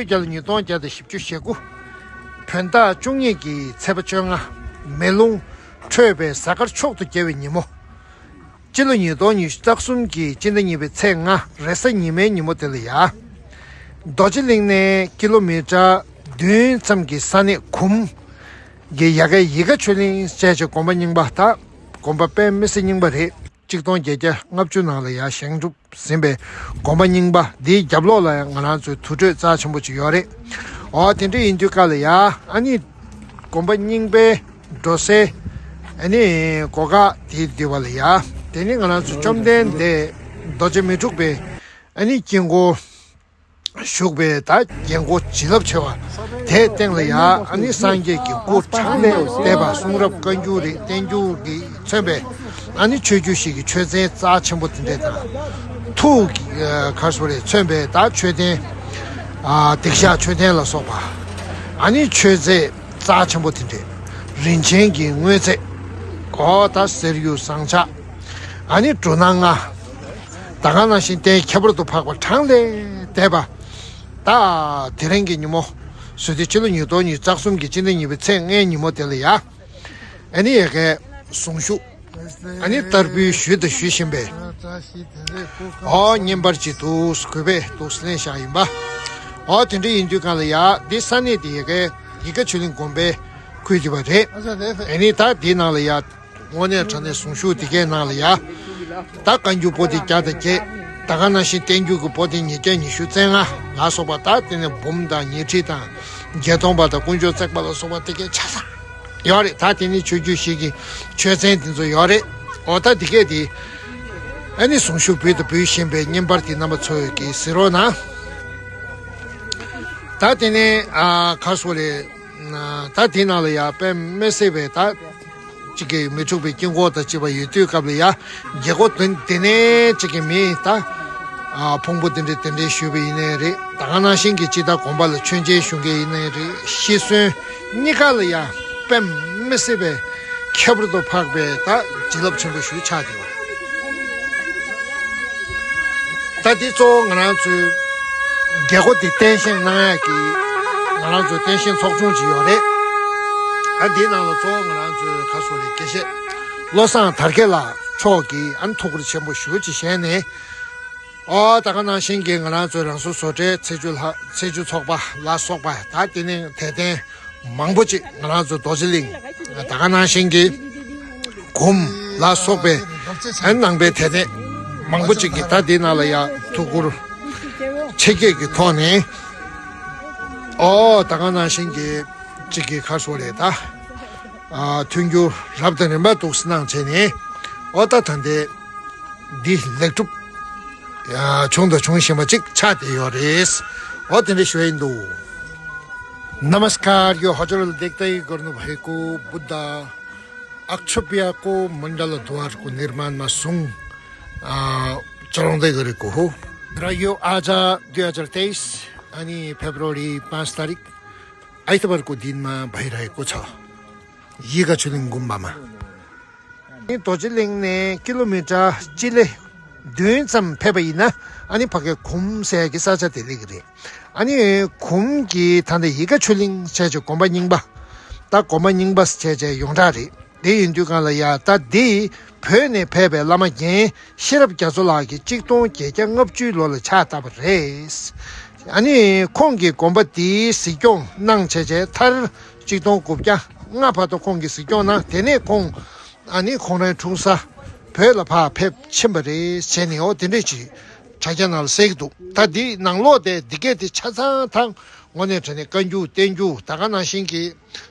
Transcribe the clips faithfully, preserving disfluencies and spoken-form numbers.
བརྒྱ་ལ་ཉིས་སྟོང་བརྒྱ་དང་བཞི་བཅུ་ཞེ་དགུ། བོད་ཟླ་བཅུ་གཉིས་ཀྱི་ཚེས་པ་བཅོ་ལྔ། མེ་རླུང་ཁྲོས་པའི་གཟའ་སྐར་མཆོག་ཏུ་རྒྱས་པའི་ཉིན་མོ། སྤྱི་ལོ་ཉིས་སྟོང་ཉི་ཤུ་རྩ་གསུམ་གྱི་སྤྱི་ཟླ་གཉིས་པའི་ཚེས་ལྔ་རེས་གཟའ་ཉི་མའི་ཉིན་མོ་དེ་ལ་ཡ། རྡོ་རྗེ་གླིང་ནས་ཀི་ལོ་མི་ཊར་བདུན་ཙམ་གྱི་ས་གནས་གུམ་གྱི་ཡ་གའི་ཡིད་དགའ་ཆོས་གླིང་ཞེས་བྱའི་དགོན་པ་རྙིང་པ་དང་། དགོན་པ་དཔལ་མི་སྲིད་རྙིང་པ་རེད། ཆིག་སྟོང་བརྒྱད་བརྒྱ་ལྔ་བཅུ་ནང་ལ་ཡ་བཞེངས་གྲུབ་ཟིན་པའི་དགོན་པ་རྙིང་པ་འདིའི་རྒྱབ་ལོགས་ལ་ཡང་ང་རང་ཚོའི་དུར་ཁྲོད་རྩ་ཆེན་པོ་ཅིག་ཡོད་རེད། འོ་དེ་འདྲ་ཡིན་དུས་སྐབས་ལ་ཡ་ཨ་ནི་དགོན་པ་རྙིང་པའི་འགྲོ་སའི་ཨ་ནི་སྒོ་ཁ་དེའི་འདི་བ་ལ་ཡ། དེ་ནི་ང་རང་ཚོ་བཅོམ་ལྡན་འདས་རྡོ་རྗེ་མི་འཁྲུགས་པའི་ཨ་ནི་དཀྱིལ་འཁོར་བཞུགས་པའི་ད་རྒྱན་གོས་བྱིན་རླབས་ཆེ་བ་དེའི་སྟེང་ལ་ཡ་ཨ་ནི་སངས་རྒྱས་ཀྱི་སྐུ་གྲངས་ལས་འདས་པ་གསུང་རབ་བཀའ་འགྱུར་རེད། བསྟན་འགྱུར་གྱིས་མཚོན་པའི་ཨ་ནི་ཆོས་བརྒྱུད་ཞིག་གི་ཆོས་ཚན་རྩ་ཆེན་པོ་དེ་འདྲས་དང་། ཐུགས་ཀྱི་གར་སོ་རེད་མཚོན་པའི་ད་མཆོད་རྟེན། ཨ་སྡིག་བཤགས་མཆོད་རྟེན་ལ་སོགས་པ། ཨ་ནི་མཆོད་རྫས་རྩ་ཆེན་པོ་དེ་འདྲས། རིན་ཆེན་གྱི་དངོས་རྫས། གོ་ད་གསེར་གཡུ་ཟངས་ལྕགས། ཨ་ནི་འབྲུ་སྣ་ལྔ། ད་ག་ནང་བཞིན་རྟེན་ཁྱད་པར་དུ་འཕགས་པ་གྲངས་ལས་འདས་པ། ད་དེ་རིང་གི་ཉིན་མོ། བཟོ་དུས་ཕྱི་ལོ་ཉིས་སྟོང་ཉི་ཤུ་རྩ་གསུམ་གྱི་སྤྱི་ཟླ་གཉིས་པའི་ཚེས་ལྔའི་ཉིན་མོ་དེ་ལ་ཡ། ཨ་ནི་ཡ་གའི་གཟུངས་གཞུག་ཨ་ནི་བསྟར་འབུལ་ཞུས་དང་ཞུ་བཞིན་པའི། ཨོ་བརྙན་པར་ཅིག་འདུག་གུས་པས་འདུག་ལེན་བཞག་ཡིན་པ། ཨོ་དེ་འདྲ་ཡིན་དུས་གང་ལ་ཡ་འདི་ས་གནས་དེ་ཡ་གའི་ཡིད་དགའ་ཆོས་གླིང་དགོན་པའི་ཁུལ་དེ་བ་རེད། ཨ་ནི་ད་དེའི་ནང་ལ་ཡ། དངོས་གནས་དྲང་གནས་གཟུངས་གཞུག་དེ་གའི་ནང་ལ་ཡ། ད་བཀའ་འགྱུར་པོ་ཏི་བརྒྱ་དང་བརྒྱད། ད་ག་ནང་བཞིན་བསྟན་འགྱུར་གྱི་པོ་ཏི་ཉིས་བརྒྱ་ཉི་ཤུ་རྩ་ལྔ་ལ་སོགས་པ་ད་དེ་ནས་འབུམ་དང་ཉི་ཁྲི་དང་། བརྒྱད་སྟོང་པ་དང་དཀོན་མཆོག་བརྩེགས་པ་ལ་སོགས་པ་དེ་གའི་ཆ་ཚང་ཡོད་རེད། ད་དེ་ནི་ཆོས་བརྒྱུད་ཞིག་གི་ཆོས་ཚན་དེ་ཚོ་ཡོད་རེད། འོ་ད་དེ་གའི་དེ། ཨ་ནི་གཟུངས་གཞུག་འབུལ་དང་འབུལ་བཞིན་པའི་བརྙན་པར་དེ་རྣམ་པ་ཚོས་ཀྱིས་གཟིགས་རོགས་གནང་། ད་དེ་ནས་ཨ་ག་སོ་རེད། ད་དེ་ནང་ལ་ཡ་དཔེ་མི་སྲིད་པའི་ད། གཅིག་གིས་མི་འཁྲུགས་པའི་དཀྱིལ་འཁོར་དང་བཅས་པ་ཡོད་དུས་སྐབས་ལ་ཡ། རྒྱལ་སྒོ་དེ་དེ་ནས་གཅིག་གིས་མི་ད། ཕུང་པོ་དེ་འདྲས་དེ་འདྲས་ཞུས་པ་ཡིན་ནའི་རེད། ད་ག་ནང་བཞིན་གྱི་ཅི་ད་དགོན་པ་ལ་མཆོད་མཇལ་ཞུ་མཁན་ཡིན་ནའི་རེད། ཤི་གསོན་གཉིས་ཀ་ལ་ཡ་དཔེ་མི་སྲིད་པའི་ཁྱད་པར་དུ་འཕགས་པའི་ད་བྱིན་རླབས་ཆེན་པོ་ཞིག་ཆགས་བསྡད་པ། ད་འདི་གཙོ་བོ་ང་རང་ཚོའི་རྒྱལ་སྒོ་འདི་རྟེན་བཞེངས་གནང་ཡག་གི་ང་རང་ཚོའི་རྟེན་བཞེངས་ཚོགས་ཆུང་ཅིག་ཡོད་རེད། ཨ་འདིའི་ནང་ལ་གཙོ་བོ་ང་རང་ཚོའི་ག་སོ་རེད། དགེ་བཤེས་བློ་བཟང་དར་རྒྱས་ལགས་མཆོག་གིས་ཨ་ནི་ཐུགས་ཁུར་ཆེན་པོ་ཞེ་པོ་ཅིག་བཞེངས་ནས། ཨོ་ད་ག་ནང་བཞིན་གྱི་ང་རང་ཚོའི་རང་སོ་བཟོ་གྲྭའི་ཚེས་བཅུ་ལྷ་ཚེས་བཅུ་ཚོགས་པ་ལ་སོགས་པ་ད་དེ་ནས་དད་ལྡན་མང་པོ་ཅིག་ང་རང་ཚོ་རྡོ་རྗེ་གླིང་ད་ག་ནང་བཞིན་གྱི་གུམ་ལ་སོགས་པའི་ཨ་ནང་པའི་དད་ལྡན་མང་པོ་ཅིག་གིས་ད་དེའི་ནང་ལ་ཡ་ཐུགས་ཁུར་ཆེ་བསྐྱེད་ཀྱི་ཐོག་ནས། ཨོ་ད་ག་ནང་བཞིན་གྱི་ཅིག་གི་ཁ་སོ་རེད་ད། ཨ་མཐུན་འགྱུར་རབ་དང་རིམ་པ་འདུག་སེ་གནང་བྱས་ནས། ཨོ་ད་ད་ལྟའི་འདི་ལེགས་གྲུབ་ཨ་བྱུང་དང་འབྱུང་བཞིན་པ་ཅིག་ཆགས་བསྡད་ཡོད་རེད། ཨོ་དེ་འདྲ་ཞུ་ཡ་ཡིན་འདུག། नमस्कार, यो हजुरहरूले देख्दै गर्नुभएको बुद्ध अक्षोभ्याको मण्डल द्वारको निर्माणमा सुङ, अ, चढाउँदै गरेको हो। र यो आज दुई हजार तेइस अनि फेब्रुअरी पाँच तारिक आइतबारको दिनमा भइरहेको छ। यिगा छुलिङ गुम्बामा। རྡོ་རྗེ་གླིང་ནས་ཀི་ལོ་མི་ཊར་སྤྱི་ལེ་བདུན་ཙམ་ཕེབས་པ་ཡིན་ན། ཨ་ནི་ཕ་གའི་གུམ་ཟེར་གྱི་ས་ཆ་དེ་སླེབས་ཀྱི་རེད། ཨ་ནི་གུམ་གྱི་ད་ལྟ་ཡིད་དགའ་ཆོས་གླིང་བྱས་བྱས་དགོན་པ་རྙིང་པ། ད་དགོན་པ་རྙིང་པ་བྱས་བྱས་ཡོངས་གྲགས་རེད། དེ་ཡིན་དུས་གང་ལ་ཡ་ད་འདི་བོད་ནས་ཕེབས་པའི་བླ་མ་རྒན་ཤེས་རབ་རྒྱ་མཚོ་ལགས་ཀྱིས་ཆིག་སྟོང་བརྒྱད་བརྒྱ་ལྔ་བཅུའི་ལོ་ལ་ཕྱག་བཏབ་པ་རེད། ཨ་ནི་ཁོང་གིས་དགོན་པ་འདིའི་གཟིགས་སྐྱོང་གནང་བྱས་བྱས་མཐར་ཆིག་སྟོང་དགུ་བརྒྱ་ལྔ་བར་དུ་ཁོང་གིས་གཟིགས་སྐྱོང་གནང་། དེ་ནས་ཁོང་ཨ་ནི་ཁོང་རང་འཁྲུངས་ས་བོད་ལ་ཕར་ཕེབས་ཕྱིན་པ་རེད་བྱས་ནས། འོ་དེ་འདྲས་ཅིག་དྲ་རྒྱ་ནང་ལ་གསལ་གྱི་འདུག། ད་འདི་ནང་ལོགས་དེ་འདི་གས་དེ་ཆ་ཚང་ཐང་དངོས་གནས་དྲང་གནས་བཀའ་འགྱུར་བསྟན་འགྱུར་ད་ག་ནང་བཞིན་གྱི་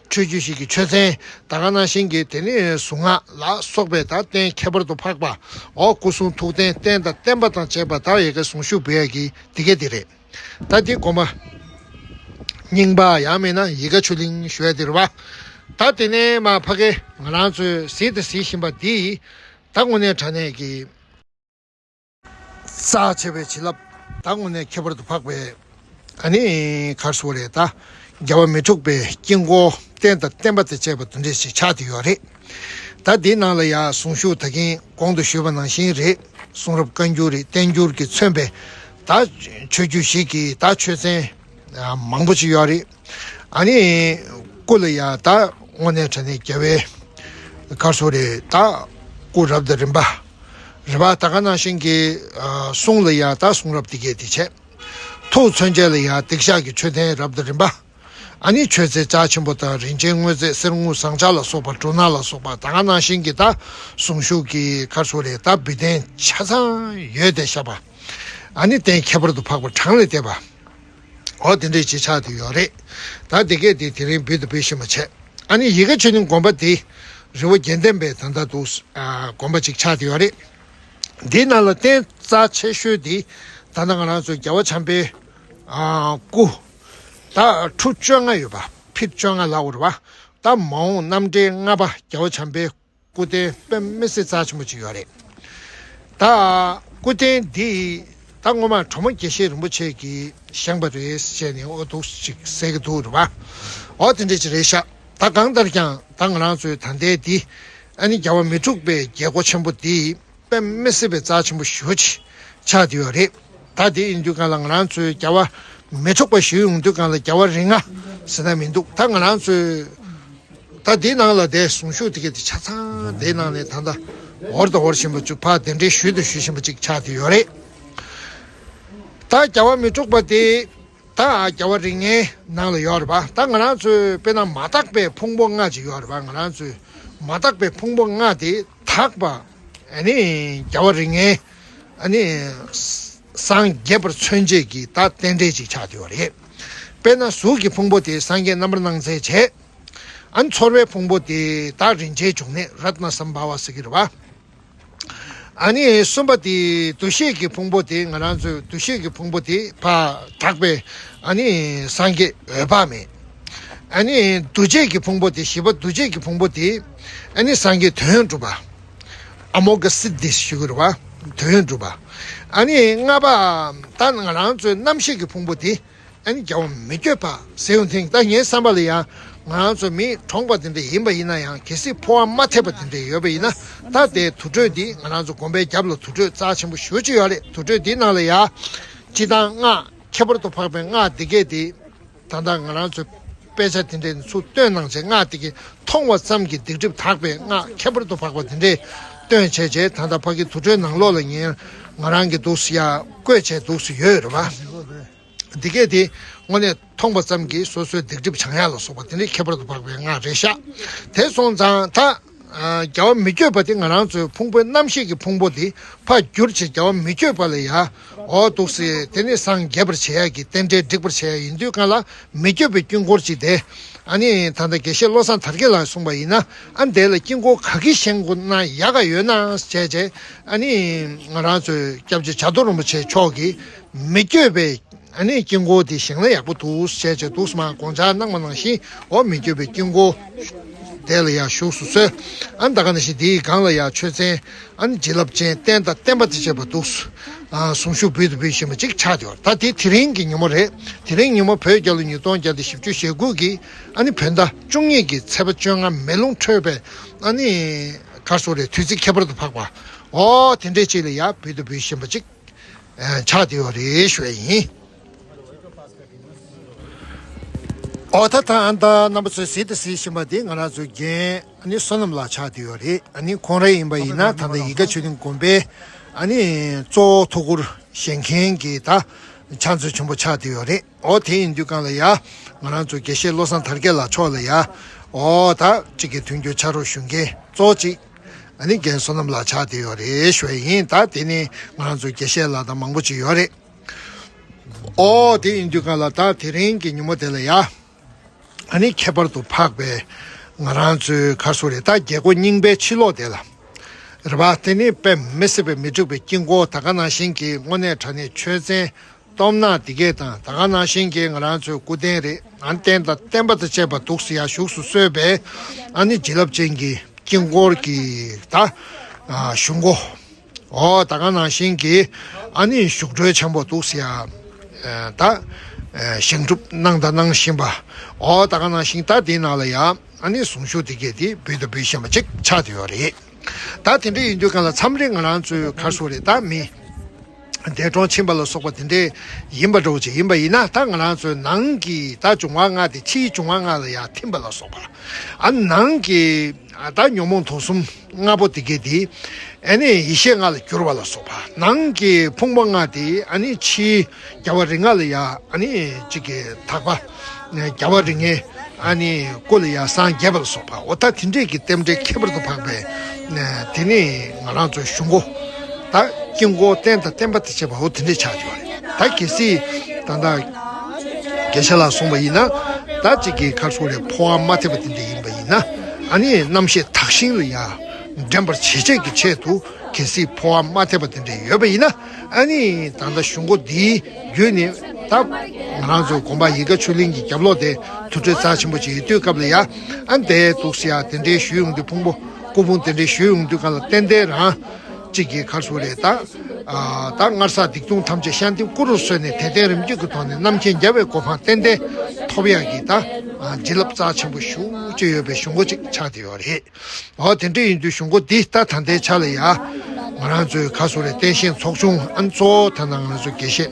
ཆོས་བརྒྱུད་ཞིག་གི་ཆོས་ཚན་ད་ག་ནང་བཞིན་གྱི་དེ་ནས་གཟུངས་སྔགས་ལ་སོགས་པའི་ད་རྟེན་ཁྱད་པར་དུ་འཕགས་པ། འོ་སྐུ་གསུང་ཐུགས་རྟེན་རྟེན་དང་བརྟེན་པ་དང་བཅས་པ་ད་ཡ་གའི་གཟུངས་གཞུག་འབུལ་ཡ་གི་འདི་གས་དེ་རེད། ད་འདི་དགོན་པ་རྙིང་པ་ཡང་མིན་ན་ཡིད་དགའ་ཆོས་གླིང་ཞུ་ཡ་དེ་རེད་བ། ད་དེ་ནས་མར་ཕ་གི་ང་རང་ཚོས་གཟིགས་དང་གཟིགས་བཞིན་པ་འདི་ད་དངོས་གནས་དྲང་གནས་ཀྱི་རྩ་ཆེ་བའི་བྱིན་རླབས་ད་དངོས་གནས་ཁྱད་པར་དུ་འཕགས་པའི་ཨ་ནི་གར་སོ་རེད་ད། རྒྱལ་བ་མི་འཁྲུགས་པའི་དཀྱིལ་འཁོར་རྟེན་དང་བརྟེན་པ་དང་བཅས་པ་དེ་འདྲས་ཞིག་ཆགས་བསྡད་ཡོད་རེད། ད་འདི་ནང་ལ་ཡ་གཟུངས་གཞུག་ད་གིན་གོང་དུ་ཞུས་པ་ནང་བཞིན་རེད། གསུང་རབ་བཀའ་འགྱུར་རེད། བསྟན་འགྱུར་གྱིས་མཚོན་པའི་ད་ཆོས་བརྒྱུད་ཞིག་གི་ད་ཆོས་ཚན་ མང་པོ་ཅིག་ཡོད་རེད། ཨ་ནི་སྐུ་ལ་ཡ་ད་དངོས་གནས་དྲང་གནས་རྒྱལ་བའི་ག་རེ་ཟེར་དགོས་རེད། ད་སྐུ་རབ་དང་རིམ་པ་རེད་པ། ད་ག་ནང་བཞིན་གྱི་གསུང་ལ་ཡ་ད་གསུང་རབ་དེ་གས་དེ་བྱས། ཐུགས་མཚོན་བྱེད་ལ་ཡ་སྡིག་བཤགས་ཀྱི་མཆོད་རྟེན་རབ་དང་རིམ་པ། ཨ་ནི་མཆོད་རྫས་རྒྱ་ཆེན་པོ་དང་རིན་ཆེན་དངོས་རྫས་གསེར་དངུལ་ཟངས་ལྕགས་ལ་སོགས་པ་འབྲུ་སྣ་ལ་སོགས་པ་ད་ག་ནང་བཞིན་གྱི་ད་གསུང་ཆོས་ཀྱི་ག་རེ་ཟེར་དགོས་རེད། ད་འབུལ་རྟེན་ཆ་ཚང་ཡོད་དེ་བཞག་པ། ཨ་ནི་རྟེན་ཁྱད་པར་དུ་འཕགས་པ་གྲངས་ལས་འདས་པ། འོ་དེ་འདྲས་ཅིག་ཆགས་བསྡད་ཡོད་རེད། ད་དེ་གས་དེ་དེ་རིང་འབུལ་དང་འབུལ་བཞིན་པ་བྱས། ཨ་ནི་ཡིད་དགའ་ཆོས་གླིང་དགོན་པ་དེ་རི་བོ་དགེ་ལྡན་པའི་ད་ལྟ་འདུག་དགོན་པ་ཅིག་ཆགས་བསྡད་ཡོད་རེད། འདིའི་ནང་ལ་རྟེན་རྩ་ཆེ་ཤོས་དེ་ད་ལྟ་ང་རང་ཚོ་རྒྱལ་བ་བྱམས་པའི་སྐུ་ད་ཁྲུ་བཅོ་ལྔ་ཡོད་པ། ཕིཊ་བཅོ་ལྔ་ལབ་དགོས་རེད་པ། ད་མ་འོངས་རྣམ་འདྲེན་ལྔ་པ་རྒྱལ་བ་བྱམས་པའི་སྐུ་རྟེན་དཔེ་མི་སྲིད་རྩ་ཆེན་པོ་ཅིག་ཡོད་རེད། ད་སྐུ་རྟེན་འདི་ད་སྔོན་མ་གྲོ་མོ་དགེ་བཤེས་རིན་པོ་ཆེ་གིས་བཞེངས་པ་རེད་ཟེར་ནས་འོ་འདུག་ཅིག་ཟེར་གྱི་འདུག་རེད་པ། འོ་དེ་འདྲས་ཅིག་རེད་ཤག་ད་གང་ལྟར་ཀྱང་ད་ང་རང་ཚོའི་ད་ལྟའི་འདི་ཨ་ནི་རྒྱལ་བ་མི་འཁྲུགས་པའི་རྒྱལ་སྒོ་ཆེན་པོ་འདི་དཔེ་མི་སྲིད་པའི་རྩ་ཆེན་པོ་ཞེ་པོ་ཅིག་ཆགས་བསྡད་ཡོད་རེད། ད་དེ་ཡིན་དུས་གང་ལ་ང་རང་ཚོའི་རྒྱལ་བ་མི་འཁྲུགས་པ་ཞུ་ཡོང་དུས་གང་ལ་རྒྱལ་བ་རིགས་ལྔ་ཟེར་ན་མི་འདུག་ད་ང་རང་ཚོའི་ད་དེའི་ནང་ལ་དེ་གསུང་ཆོས་དེ་གས་དེ་ཆ་ཚང་དེའི་ནང་ནས་ད་ལྟ་འོར་དང་འོར་བཞིན་པ་ཅིག་ཕར་གདན་འདྲེན་ཞུས་དང་ཞུ་བཞིན་པ་ཅིག་ཆགས་བསྡད་ཡོད་རེད། ད་རྒྱལ་བ་མི་འཁྲུགས་པ་དེ་ད་རྒྱལ་བ་རིགས་ལྔའི་ནང་ལ་ཡོད་རེད་པ། ད་ང་རང་ཚོའི་དཔེར་ན་མ་དག་པའི་ཕུང་པོ་ལྔ་ཅིག་ཡོད་རེད་པ། ང་རང་ཚོའི་མ་དག་པའི་ཕུང་པོ་ལྔ་དེ་དག་པ་ཨ་ནི་རྒྱལ་བ་རིགས་ལྔའི་ཨ་ནི་སངས་རྒྱས་པར་མཚོན་བྱེད་ཀྱི་ད་རྟེན་འབྲེལ་ཅིག་ཆགས་བསྡད་ཡོད་རེད། དཔེར་ན་གཟུགས་ཀྱི་ཕུང་པོ་དེ་སངས་རྒྱས་རྣམ་པར་སྣང་མཛད་བྱས། ཨ་ནི་ཚོར་བའི་ཕུང་པོ་དེ་ད་རིན་ཆེན་འབྱུང་གནས་རཏྣ་སམ་བྷ་ཝ་ཟེར་གྱི་རེད་པ། ཨ་ནི་གསུམ་པ་དེ་འདུ་ཤེས་ཀྱི་ཕུང་པོ་དེ་ང་རང་ཚོའི་འདུ་ཤེས་ཀྱི་ཕུང་པོ་དེ་ཕར་དག་པའི་ཨ་ནི་སངས་རྒྱས་འོད་དཔག་མེད། ཨ་ནི་འདུ་བྱེད་ཀྱི་ཕུང་པོ་དེ་བཞི་པ་འདུ་བྱེད་ཀྱི་ཕུང་པོ་དེ་ཨ་ནི་སངས་རྒྱས་དོན་ཡོད་གྲུབ་པ། ཨ་མོ་གྷ་སིདྡྷི་ཞུ་གི་རེད་པ། དོན་ཡོད་གྲུབ་པ། ཨ་ནི་ལྔ་པ་ད་ང་རང་ཚོའི་རྣམ་ཤེས་ཀྱི་ཕུང་པོ་དེ་ཨ་ནི་རྒྱལ་བ་མི་བསྐྱོད་པ་ཟེར་ཡོང་དེང་ད་ངའི་བསམ་པ་ལ་ཡང་ང་རང་ཚོ་མི་གྲོངས་པ་དེ་འདྲ་ཡིན་པ་ཡིན་ན་ཡང་གལ་སྲིད་འཕོ་བ་མ་ཐེབས་པ་དེ་འདྲ་ཡོད་པ་ཡིན་ན་ད་དེ་དུར་ཁྲོད་འདི་ང་རང་ཚོ་དགོན་པའི་རྒྱབ་ལ་དུར་ཁྲོད་རྩ་ཆེན་པོ་ཞེ་པོ་ཅིག་ཡོད་རེད། དུར་ཁྲོད་འདིའི་ནང་ལ་ཡ་སྤྱིར་བཏང་སྔགས་ཁྱད་པར་དུ་འཕགས་པའི་སྔགས་འདི་གས་དེ་ད་ལྟ་ང་རང་ཚོ་དཔེ་ཆ་དེ་འདྲའི་ཚུར་བཏོན་གནང་བྱས་སྔགས་དེ་གས་མཐོང་བ་ཙམ་གྱིས་སྡིག་སྒྲིབ་དག་པའི་སྔགས་ཁྱད་པར་དུ་འཕགས་པ་དེ་འདྲས་བཏོན་བྱས་རྗེས་ད་ལྟ་ཕ་གི་དུར་ཁྲོད་ནང་ལོགས་ལ་ངས་ང་རང་གི་འདུག་སེ་ཡ་བཀོད་བྱས་འདུག་སེ་ཡོད་རེད་པ། འདི་གས་དེ་དངོས་གནས་མཐོང་བ་ཙམ་གྱིས་སོ་སོའི་སྡིག་སྒྲིབ་བྱང་ཡག་ལ་སོགས་པ་དེ་འདྲའི་ཁྱད་པར་དུ་འཕགས་པའི་སྔགས་རེད་ཤག་དེ་སོང་ཙང་ད་རྒྱལ་བ་མི་བསྐྱོད་པ་དེ་ང་རང་ཚོའི་ཕུང་པོའི་རྣམ་ཤེས་ཀྱི་ཕུང་པོ་དེ་ཕར་བསྒྱུར་བྱས་རྒྱལ་བ་མི་བསྐྱོད་པ་ལ་ཡ་འོ་འདུག་སེ་དེ་ནི་སངས་རྒྱས་པར་བྱེད་ཡག་གི་རྟེན་འབྲེལ་འགྲིག་པར་བྱེད་ཡག་ཡིན་དུས་གང་ལ་མི་བསྐྱོད་པའི་དཀྱིལ་འཁོར་ཅིག་དེ་ཨ་ནི་ད་ལྟ་དགེ་བཤེས་བློ་བཟང་དར་རྒྱས་ལགས་གསུངས་པ་ཡིན་ན་ཨ་འདི་ལ་དཀྱིལ་འཁོར་ག་གི་བཞེངས་དགོས་ན་ཡག་ག་ཡོད་ན་བྱས་རྗེས་ཨ་ནི་ང་རང་ཚོའི་སྐྱབས་རྗེ་བྱ་རྡོར་རིན་པོ་ཆེ་མཆོག་གིས་མི་བསྐྱོད་པའི་ཨ་ནི་དཀྱིལ་འཁོར་དེ་བཞེངས་ན་ཡག་པོ་འདུག་ཟེར་བྱས་འདུག་སེ་མར་དགོངས་འཆར་གནང་བ་ནང་བཞིན་འོ་མི་བསྐྱོད་པའི་དཀྱིལ་འཁོར་དེ་ལ་ཡང་བཞུགས་སུ་གསོལ། ཨ་ནི་ད་ག་ནང་བཞིན་དེའི་སྒང་ལ་ཡང་མཆོད་རྫས་ཨ་ནི་བྱིན་རླབས་ཅན་རྟེན་དང་བརྟེན་པ་དང་བཅས་པ་འདུག་སེ་གསུང་ཆོས་འབུལ་དང་འབུལ་བཞིན་པ་ཅིག་ཆགས་བསྡད་ཡོད། ད་དེ་དེ་རིང་གི་ཉིན་མོ་རེད། དེ་རིང་ཉིན་མོ་བོད་རྒྱལ་ལོ་ཉིས་སྟོང་བརྒྱ་དང་བཞི་བཅུ་ཞེ་དགུ་གི་ཨ་ནི་བོད་ཟླ་བཅུ་གཉིས་ཀྱི་ཚེས་པ་བཅོ་ལྔ་མེ་རླུང་ཁྲོས་པའི་ཨ་ནི་ག་རེ་ཟེར་དགོས་རེད། དུས་ཚིགས་ཁྱད་པར་དུ་འཕགས་པ་འོ་དེ་འདྲས་ཅིག་ལ་ཡང་འབུལ་དང་འབུལ་བཞིན་པ་ཅིག་ཆགས་བསྡད་ཡོད་རེད་ཞུ་ཡ་ཡིན། ཨོ་ད་ད་ཨ་ད་རྣམ་པ་ཚོས་གཟིགས་དང་གཟིགས་བཞིན་པ་འདི་ང་རང་ཚོའི་རྒན་ཨ་ནི་བསོད་ནམས་ལགས་ཆགས་བསྡད་ཡོད་རེད། ཨ་ནི་ཁོང་རང་ཡིན་པ་ཡིན་ན་ད་ལྟ་ཡིད་དགའ་ཆོས་གླིང་དགོན་པའི་ཨ་ནི་གཙོ་བོ་ཐུགས་ཁུར་བཞེས་མཁན་གྱི་ད་ཕྱག་མཛོད་ཆེན་པོ་ཆགས་བསྡད་ཡོད་རེད། ཨོ་དེ་ཡིན་དུས་གང་ལ་ཡ་ང་རང་ཚོའི་དགེ་བཤེས་བློ་བཟང་དར་རྒྱས་ལགས་མཆོག་ལ་ཡ་ཨོ་ད་གཅིག་གི་མཐུན་འགྱུར་ཕྱག་རོགས་ཞུ་མཁན་གཙོ་བོ་གཅིག་ཨ་ནི་རྒན་བསོད་ནམས་ལགས་ཆགས་བསྡད་ཡོད་རེད་ཞུ་ཡ་ཡིན། ད་དེ་ནི་ང་རང་ཚོའི་དགེ་བཤེས་ལགས་དང་མང་པོ་ཅིག་ཡོད་རེད། ཨོ་དེ་ཡིན་དུས་གང་ལ་ད་དེ་རིང་གི་ཉིན་མོ་དེ་ལ་ཡ། ཨ་ནི་ཁྱད་པར་དུ་འཕགས་པའི་ང་རང་ཚོའི་ག་རེ་ཟེར་དགོས་རེད། ད་རྒྱལ་སྒོ་རྙིང་པའི་ཕྱི་ལོགས་དེ་ལ་རེད་པ། དེ་ནི་དཔེ་མི་སྲིད་པའི་མི་འཁྲུགས་པའི་དཀྱིལ་འཁོར་ད་ག་ནང་བཞིན་གྱི་དངོས་གནས་དྲང་གནས་མཆོད་རྫས་སྟོབས་ནག་འདི་གས་དང་ད་ག་ནང་བཞིན་གྱི་ང་རང་ཚོའི་སྐུ་རྟེན་རེད། ཨ་ནི་རྟེན་དང་བརྟེན་པ་དང་བཅས་པ་འདུག་སེ་ཡ་བཞུགས་སུ་གསོལ་བའི་ཨ་ནི་བྱིན་རླབས་ཅན་གྱི་དཀྱིལ་འཁོར་གྱི་ད་གཞུག་གུ། ཨོ་ད་ག་ནང་བཞིན་གྱི་ཨ་ནི་བཞུགས་གྲོལ་ཆེན་པོ་འདུག་སེ་ཡ། ད་བཞེངས་གྲུབ་གནང་དང་གནང་བཞིན་པ། ཨོ་ད་ག་ནང་བཞིན་ད་དེའི་ནང་ལ་ཡ་ཨ་ནི་གསུང་ཆོས་དེ་གས་དེ་འབུལ་དང་འབུལ་བཞིན་པ་ཅིག་ཆགས་བསྡད་ཡོད་རེད། ད་དེ་འདྲ་ཡིན་དུས་གང་ལ་མཚམས་རེ་ང་རང་ཚོའི་ག་རེ་ཟེར་དགོས་རེད། ད་མི་ འདས་གྲོངས་ཕྱིན་པ་ལ་སོགས་པ་དེ་འདྲས་ཡིན་པ་འདྲ་བོ་ཅིག་ཡིན་པ་ཡིན་ན། ད་ང་རང་ཚོའི་ནང་གི་ད་འབྱུང་བ་ལྔ་དེ་ཕྱིའི་འབྱུང་བ་ལྔ་ལ་ཡང་ཐིམ་པ་ལ་སོགས་པ། ཨ་ནང་གི་ད་ཉོན་མོངས་དུག་གསུམ་ལྔ་པོ་དེ་གས་དེ་ཨ་ནི་ཡེ་ཤེས་ལྔ་ལ་བསྒྱུར་བ་ལ་སོགས་པ། ནང་གི་ཕུང་པོ་ལྔ་དེ་ཨ་ནི་ཕྱིའི་རྒྱལ་བ་རིགས་ལྔ་ལ་ཡང་ཨ་ནི་གཅིག་གི་དག་པ་རྒྱལ་བ་རིགས་ལྔའི་ཨ་ནི་སྐུ་ལ་ཡང་སངས་རྒྱས་པ་ལ་སོགས་པ། འོ་ད་དེ་འདྲས་ཀྱི་རྟེན་འབྲེལ་ཁྱད་པར་དུ་འཕགས་པའི་དེ་ནི་ང་རང་ཚོའི་གཞུང་སྒོ། ད་དཀྱིལ་འཁོར་རྟེན་དང་བརྟེན་པ་དང་བཅས་པ་འོ་དེ་འདྲས་ཆགས་ཡོད་རེད། ད་གལ་སྲིད་ད་ལྟ་དགེ་བཤེས་ལགས་གསུངས་པ་ཡིན་ན། ད་གཅིག་གི་ག་རེ་ཟེར་དགོས་རེད། འཕོ་བ་མ་ཐེབས་པ་དེ་འདྲས་ཡིན་པ་ཡིན་ན། ཨ་ནི་རྣམ་ཤེས་དག་ཞིང་ལ་ཡང་འདྲེན་པར་བྱེད་ཆེད་ཀྱི་ཆེད་དུ། གལ་སྲིད་འཕོ་བ་མ་ཐེབས་པ་དེ་འདྲས་ཡོད་པ་ཡིན་ན། ཨ་ནི་ད་ལྟ་གཞུང་སྒོ་འདིའི་བརྒྱུད་ནས་ད་ང་རང་ཚོའི་དགོན་པ་ཡིད་དགའ་ཆོས་གླིང་གི་རྒྱབ་ལོགས་དེ་དུར་ཁྲོད་རྩ་ཆེན་པོ་ཅིག་ཡོད་དུས་སྐབས་ལ་ཡ། ཨ་ནི་དེ་འདུག་སེ་ཡ་དེ་འདྲའི་ཞུས་ཡོང་དུས། ཕུང་པོ་སྐུ་ཕུང་དེ་འདྲའི་ཞུས་ཡོང་དུས་ག་ལ་ཏན་ཏན་རང་གཅིག་གི་ག་རེ་ཟེར་དགོས་རེད། ད་ཨ་ད་སྔར་བསགས་སྡིག་ལྟུང་ཐམས་ཅད་བཤགས་ཏེ་སྐུ་རུ་གསོལ་ནས་དད་རྟེན་རིམ་བརྒྱུད་ཀྱི་ཐོག་ནས་རྣམ་མཁྱེན་རྒྱལ་བའི་གོ་འཕང་ཏན་ཏན་ཐོབ་ཡག་གི་ད་ཨ་བྱིན་རླབས་རྩ་ཆེན་པོ་ཞེ་པོ་ཅིག་ཡོད་པའི་གཞུང་སྒོ་ཅིག་ཆགས་བསྡད་ཡོད་རེད། འོ་དེ་འདྲ་ཡིན་དུས་གཞུང་སྒོ་འདི་ད་ད་ལྟའི་ཆ་ལ་ཡ་ང་རང་ཚོའི་ག་རེ་ཟེར་དགོས་རེད། བསྟན་བཤིག་ཚོགས་ཆུང་ཨ་ནི་གཙོ་བོ་ད་ནང་ང་རང་ཚོའི་དགེ་བཤེས་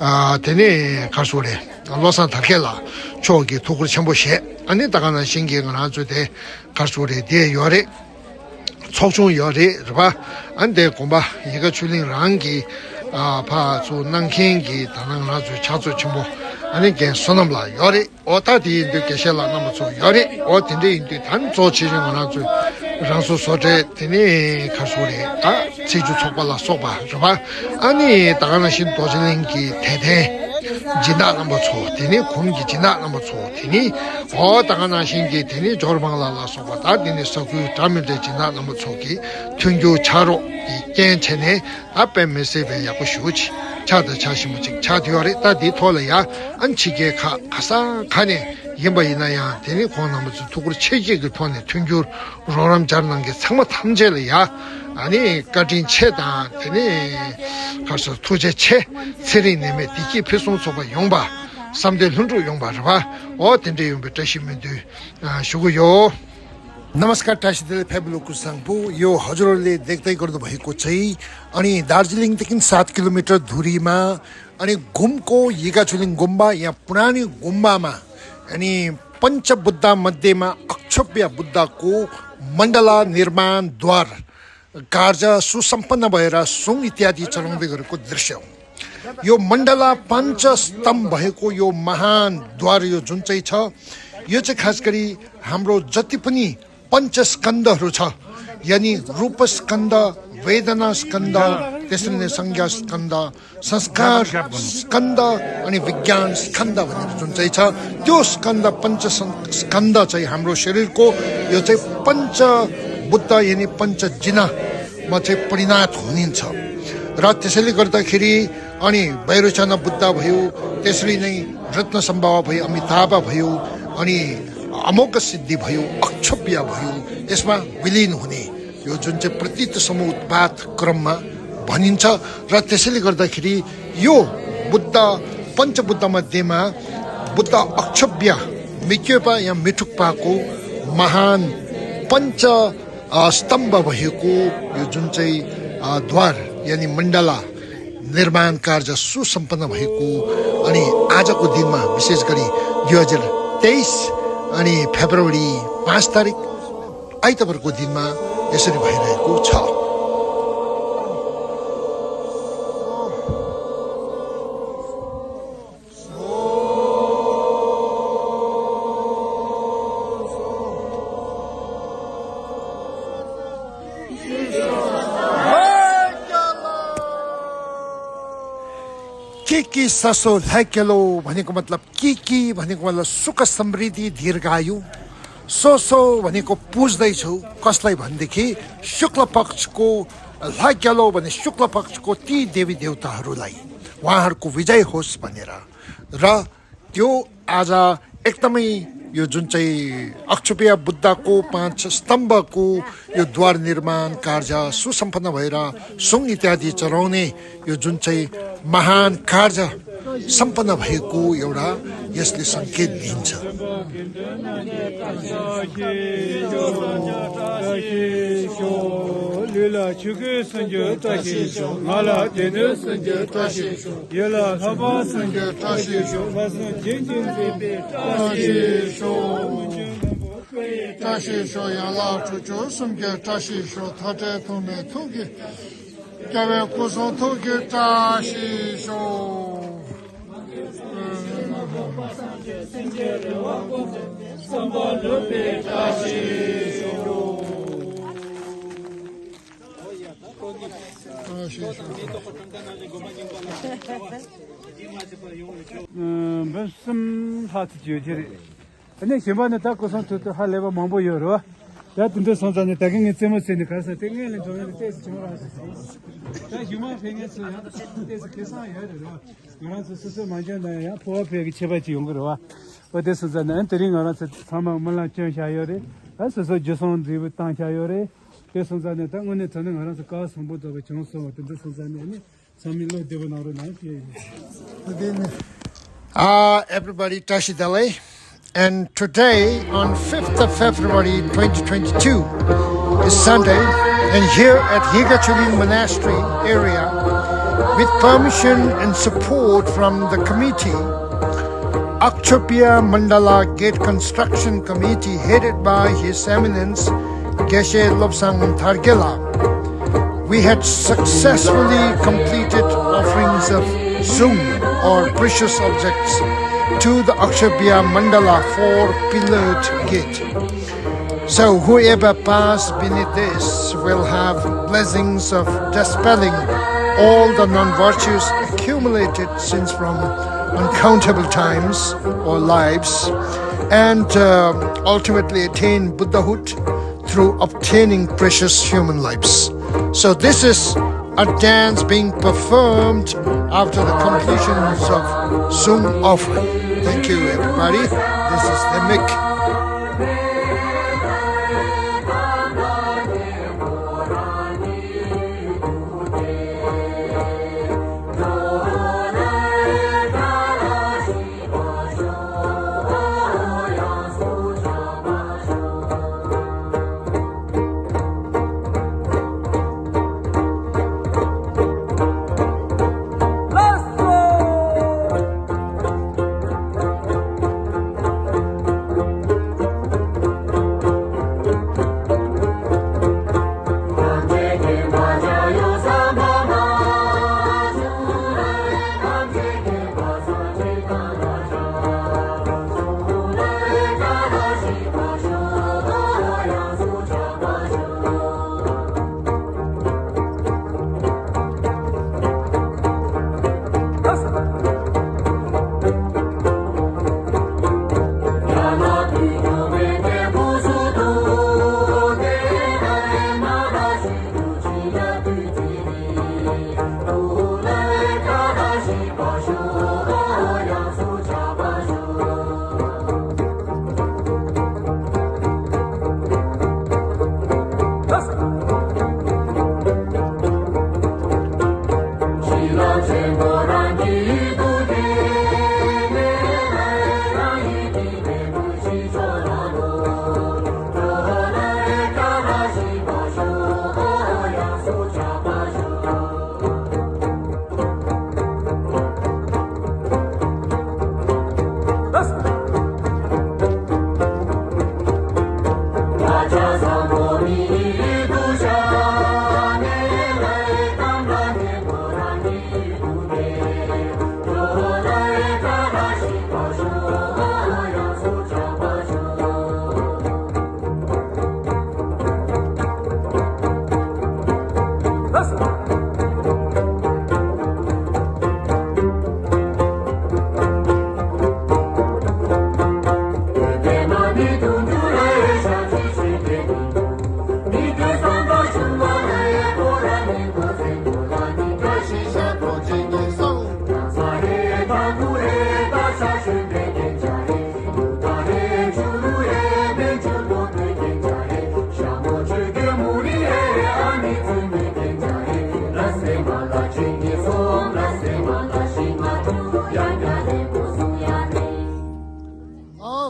ཨ་དེ་ནས་ག་རེ་ཟེར་དགོས་རེད། བློ་བཟང་དར་རྒྱས་ལགས་མཆོག་གིས་ཐུགས་ཁུར་ཆེན་པོ་བཞེས། ཨ་ནི་ད་ག་ནང་བཞིན་གྱི་ང་རང་ཚོའི་དེ་ག་རེ་ཟེར་དགོས་རེད། དེ་ཡོད་རེད། ཚོགས་ཆུང་ཡོད་རེད། རེད་པ། ཨ་ནི་དེ་དགོན་པ་ཡིད་དགའ་ཆོས་གླིང་རང་གི་ཨ་ཕར་ཚུར་གནང་མཁན་གྱི་ད་ནང་ང་རང་ཚོའི་ཕྱག་མཛོད་ཆེན་པོ་ཨ་ནི་རྒན་བསོད་ནམས་ལགས་ཡོད་རེད། འོ་ད་དེ་ཡིན་དུས་དགེ་བཤེས་ལགས་རྣམ་པ་ཚོ་ཡོད་རེད། འོ་དེ་འདྲ་ཡིན་དུས་ད་ནི་གཙོ་ཆེ་ཤོས་ང་རང་ཚོས་རང་སོ་སོ་གྲས་དེ་ནས་ག་རེ་ཟེར་དགོས་རེད། ད་ཚེས་བཅུ་ཚོགས་པ་ལ་སོགས་པ་རེད་པ། ཨ་ནི་ད་ག་ནང་བཞིན་རྡོ་རྗེ་གླིང་གི་དད་ལྡན་སྦྱིན་བདག་རྣམ་པ་ཚོ། དེ་ནས་གོང་གི་སྦྱིན་བདག་རྣམ་པ་ཚོ། དེ་ནས་འོ་ད་ག་ནང་བཞིན་གྱི་དེ་ནས་འབྱོར་མང་ལགས་ལ་སོགས་པ། ད་དེ་ནས་ས་ཁུལ་འདྲ་མི་འདྲའི་སྦྱིན་བདག་རྣམ་པ་ཚོ་གི་མཐུན་འགྱུར་ཕྱག་རོགས་ཀྱི་རྐྱེན་བྱས་ནས། ད་དཔེ་མི་སྲིད་པའི་ཡག་པོ་ཞེ་པོ་ཅིག་ཆགས་དང་ཆགས་བཞིན་པ་ཅིག་ཆགས་བསྡད་ཡོད་རེད། ད་འདིའི་ཐོག་ལ་ཡ་ཨ་ནི་ཕྱི་རྒྱལ་ཁག་ག་ས་ག་ནས་ཡིན་པ་ཡིན་ན་ཡང་། དེ་ནི་ཁོང་རྣམ་པ་ཚོས་ཐུགས་ཁུར་ཆེ་བསྐྱེད་ཀྱི་ཐོག་ནས་མཐུན་འགྱུར་རོགས་རམ་སྦྱར་གནང་མཁན་ཚང་མ་ཐམས་ཅད་ལ་ཡ་ཨ་ནི་བཀའ་དྲིན་ཆེ་དང་། དེ་ནི་ག་རེ་ཟེར། ཐུགས་རྗེ་ཆེ། ཚེ་རིང་ནད་མེད་བདེ་སྐྱིད་ཕུན་སུམ་ཚོགས་པ་ཡོང་བ། བསམ་དོན་ལྷུན་གྲུབ་ཡོང་བ་རེད་པ། འོ་དེ་འདྲ་ཡོང་བའི་བཀྲ་ཤིས་སྨོན་འདུན་ཞུ་གི་ཡོད། नमस्कार, टासी दिल फेब लोकु सांगपु, यो हजुरहरूले देख्दै गर्नुभएको चाहिँ अनि दार्जिलिङदेखि सात किलोमिटर दूरीमा अनि घुमको यिगाचुलिङ गुम्बा या पुरानी गुम्बामा अनि पञ्चबुद्ध मध्येमा अक्षोभ्य बुद्धको मण्डला निर्माण द्वार कार्य सुसम्पन्न भएर सुङ इत्यादि चढाउँदै गरेको दृश्य हो। यो मण्डला पञ्चस्तम्भ भएको यो महान द्वार, यो जुन चाहिँ छ, यो चाहिँ खास गरी हाम्रो जति पनि पञ्चस्कन्धहरू छ, यानी रूपस्कन्ध, वेदनास्कन्ध, त्यसरी नै संज्ञास्कन्ध, संस्कार स्कन्ध अनि विज्ञान स्कन्ध भनेर जुन चाहिँ छ, त्यो स्कन्ध, पञ्च सं- स्कन्ध चाहिँ हाम्रो शरीरको यो चाहिँ पञ्च बुद्ध यानी पञ्च जिनामा चाहिँ परिणत हुनिन्छ। र त्यसैले गर्दाखेरि अनि वैरोचन बुद्ध भयो, त्यसरी नै रत्न सम्भव भयो, अमिताभ भयो, अनि अमोघ सिद्धि भयो, अक्षोभ्य भयो, यसमा विलिन हुने यो जुन चाहिँ प्रतीत समुत्पात क्रममा भनिन्छ। र त्यसैले गर्दाखेरि यो बुद्ध, पञ्चबुद्ध मध्येमा बुद्ध अक्षोभ्य, मिक्योपा या मिठुक्पाको महान पञ्च अ, स्तम्भ भएको यो जुन चाहिँ अ, द्वार यानी मण्डला निर्माण कार्य सुसम्पन्न भएको अनि आजको दिनमा, विशेष गरी दुई हजार तेइस अनि फेब्रुअरी पाँच तारिक आइतबारको दिनमा यसरी भइरहेको छ। के के ससो ल्याकेलो भनेको मतलब के के भनेको मतलब सुख समृद्धि दीर्घायु। सोसो भनेको पुज्दैछु कसलाई भनेदेखि शुक्ल पक्षको ल्याकेलो भने शुक्ल पक्षको ती देवी देवताहरूलाई उहाँहरूको विजय होस् भनेर। र त्यो आज एकदमै यो जुन चाहिँ अक्षोभ्य बुद्धको पाँच स्तम्भको यो द्वार निर्माण कार्य सुसम्पन्न भएर सुङ इत्यादि चढाउने यो जुन चाहिँ महान कार्य सम्पन्न भएको एउटा यसले सङ्केत दिन्छ। ཡུལ་ལ་ཆོས་སྐུའི་སངས་རྒྱས་བཀྲ་ཤིས་ཤོག། ང་ལ་སྡེ་སྣོད་སངས་རྒྱས་བཀྲ་ཤིས་ཤོག། ཡུལ་ལ་ལྷ་པ་སངས་རྒྱས་བཀྲ་ཤིས་ཤོག། ལྷ་སྲུང་རྒྱན་གྱིས་མཛེས་པའི་བཀྲ་ཤིས་ཤོག། བཀྲ་ཤིས་ཤོག། ཡན་ལག་དྲུག་ཅུ་གསུམ་གྱི་བཀྲ་ཤིས་ཤོག། མཐའ་བྲལ་ཐོགས་མེད་ཐུགས་ཀྱི། རྒྱལ་བའི་སྐུ་གསུང་ཐུགས་ཀྱི་བཀྲ་ཤིས་ཤོག། བཀྲ་ཤིས་ཤོག། འབུམ་གསུམ་ལྷག་ཙམ་ཡོད་ཀྱི་རེད། ཨ་ནི་གཞན་པ་ནི་ད་སྐུ་གསུང་ཐུགས་དང་ཧ་ལས་པ་མང་པོ་ཡོད་རེད་བ། ད་དེ་འདྲ་སོང་ཙང་ནི་ད་གིན་ངས་རྩེད་མོ་རྩེས་ནས་ག་རེ་ཟེར་དེ་སྔོན་ལ་འགྲོ་ཡོང་ནས་ཏོག་ཙམ་བྱུང་ར་ཟེར། ད་གཞུག་མ་ཕེབས་མཁན་ཚོ་ཡང་ཏོག་ཙམ་ཁེ་བཟང་ཡོད་རེད་རེད་བ། ང་རང་ཚོ་སོ་སོའི་མ་འཇོན་ན་ཡང་འཕོ་བ་ཕེབས་ཀྱི་ཁྱད་པར་ཅིག་ཡོང་གི་རེད་བ། འོ་དེ་སོང་ཙང་ནི་དེ་རིང་ང་རང་ཚོ་ཚང་མ་སྨོན་ལམ་བསྐྱོན་བཞག་ཡོད་རེད། ད་སོ་སོ་རྒྱུ་སྲུང་འབྲས་བུ་བཏང་བཞག་ཡོད་རེད། དེ་སོང་ཙང་ནི་ད་དངོས་གནས་དྲང་གནས་ང་རང་ཚོ་སྐལ་བ་བཟང་པོ་འདྲ་བ་བྱུང་སོང་བ། དེ་འདྲ་སོང་ཙང་ནི་ཨ་ནི། ཚང་མས་བློ་བདེ་པོ་གནང་རོགས་གནང་ཞུ་ཡ་ཡིན། Uh, everybody, བཀྲ་ཤིས་བདེ་ལེགས། And today, on fifth of February twenty twenty-two, is Sunday, and here at Higachuling Monastery area, with permission and support from the committee, Akshobhya Mandala Gate Construction Committee, headed by His Eminence Geshe Lobsang Thargela, we had successfully completed offerings of sung, or precious objects, to the Akshobhya Mandala four-pillared gate. So whoever pass beneath this will have blessings of dispelling all the non-virtues accumulated since from uncountable times or lives, and uh, ultimately attain Buddhahood through obtaining precious human lives. So this is a dance being performed after the completions of Sung offering. Thank you, everybody. This is the Mick.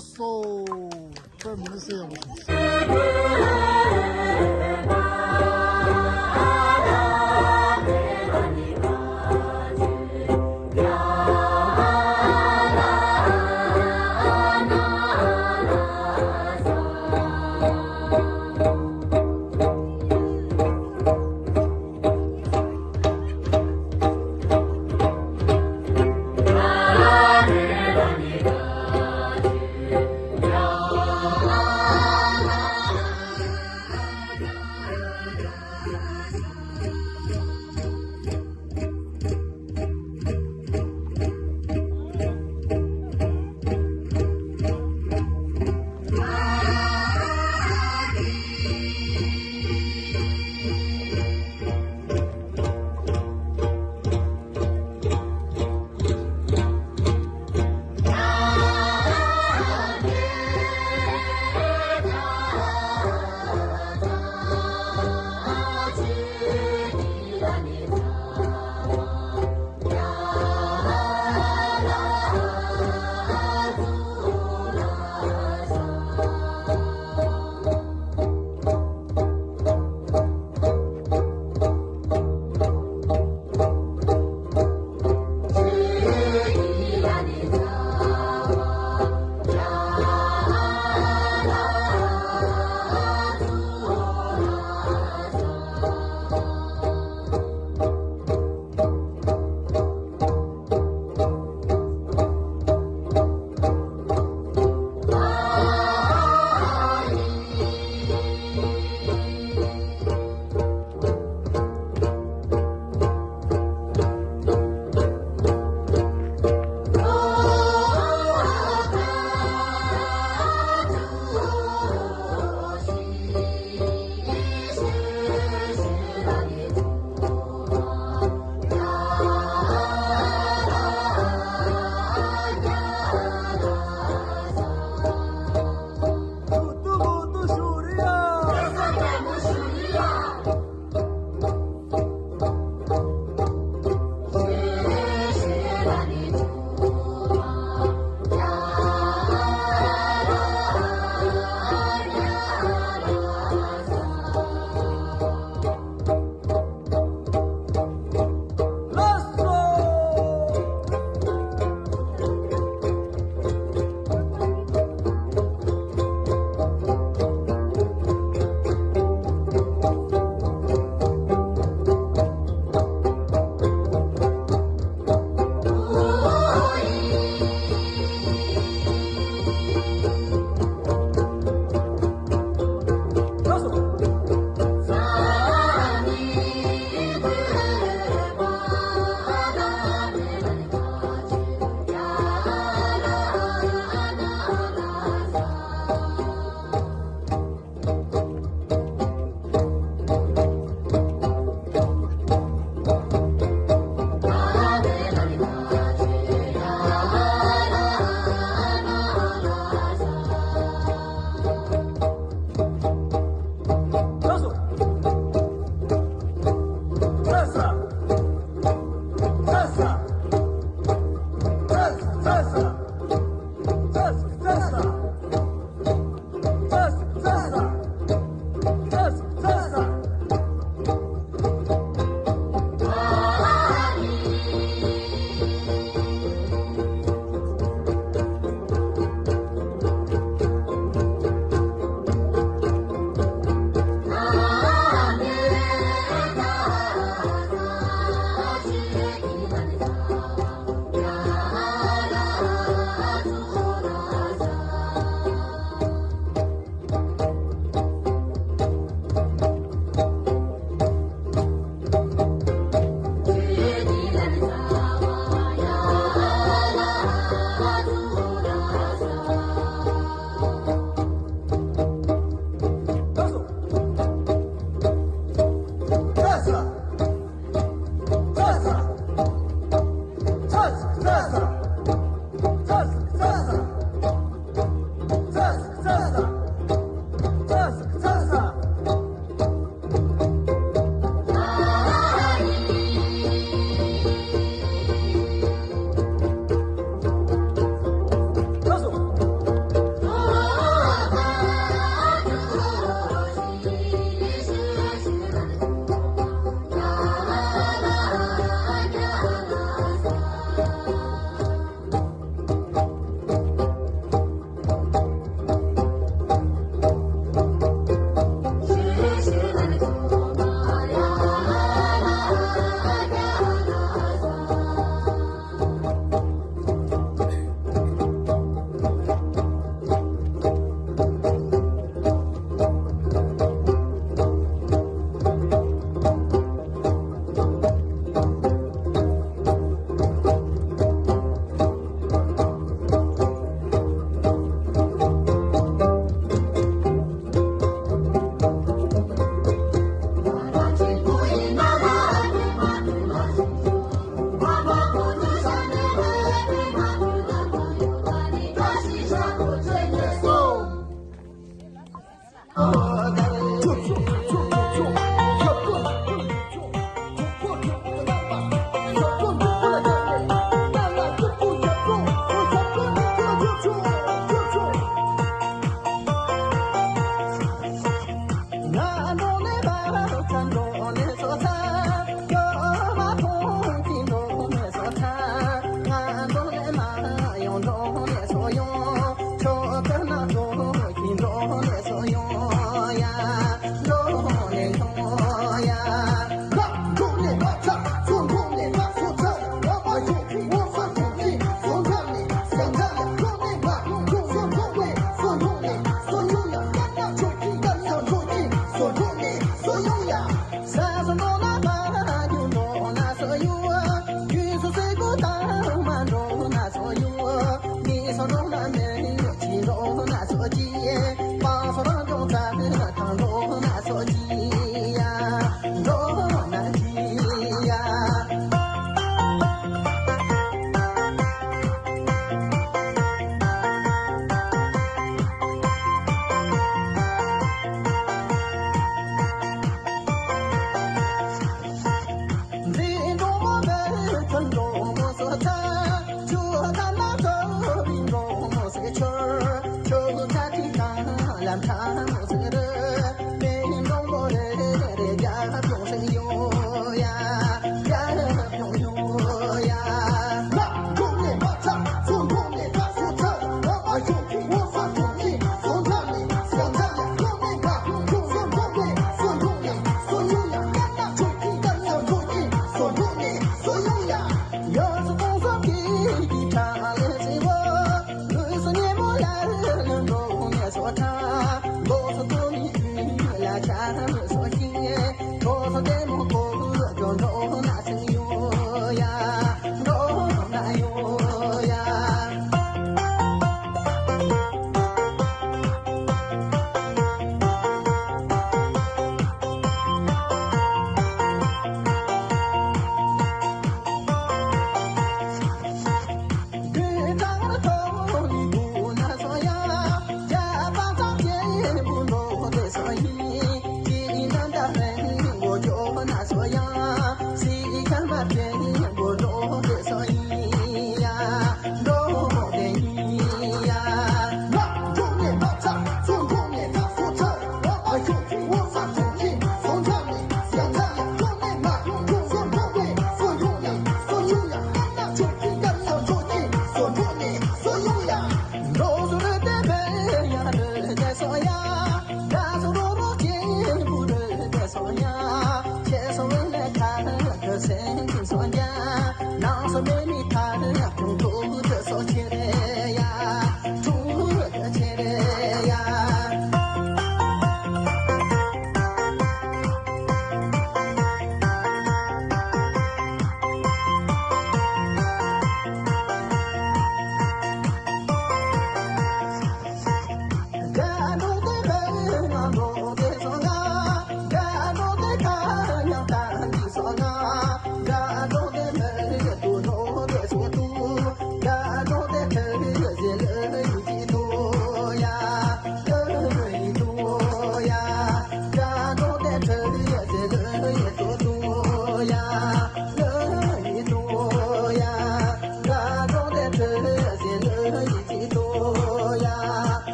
ལགས་སོ། དཔེ་མི་སྲིད་ཡག་པོ་བྱུང་།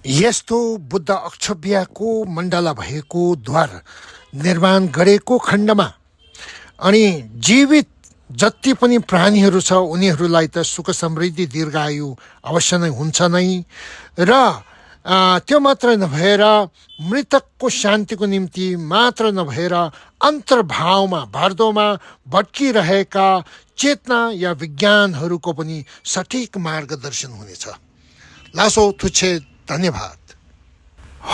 यस्तो बुद्ध अक्षोभ्यको मण्डल भएको द्वार निर्माण गरेको खण्डमा अनि जीवित जति पनि प्राणीहरू छ, उनीहरूलाई त सुख समृद्धि दीर्घायु अवश्य नै हुन्छ नै। र अ, त्यो मात्र नभएर मृतकको शान्तिको निम्ति मात्र नभएर अन्तर्भावमा, भर्दोमा भट्किरहेका चेतना या विज्ञानहरूको पनि सठिक मार्गदर्शन हुनेछ। लासो थुच्छे, धन्यवाद।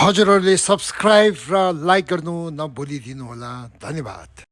हजुरहरूले सब्स्क्राइब र लाइक गर्नु नभुलिदिनुहोला। धन्यवाद।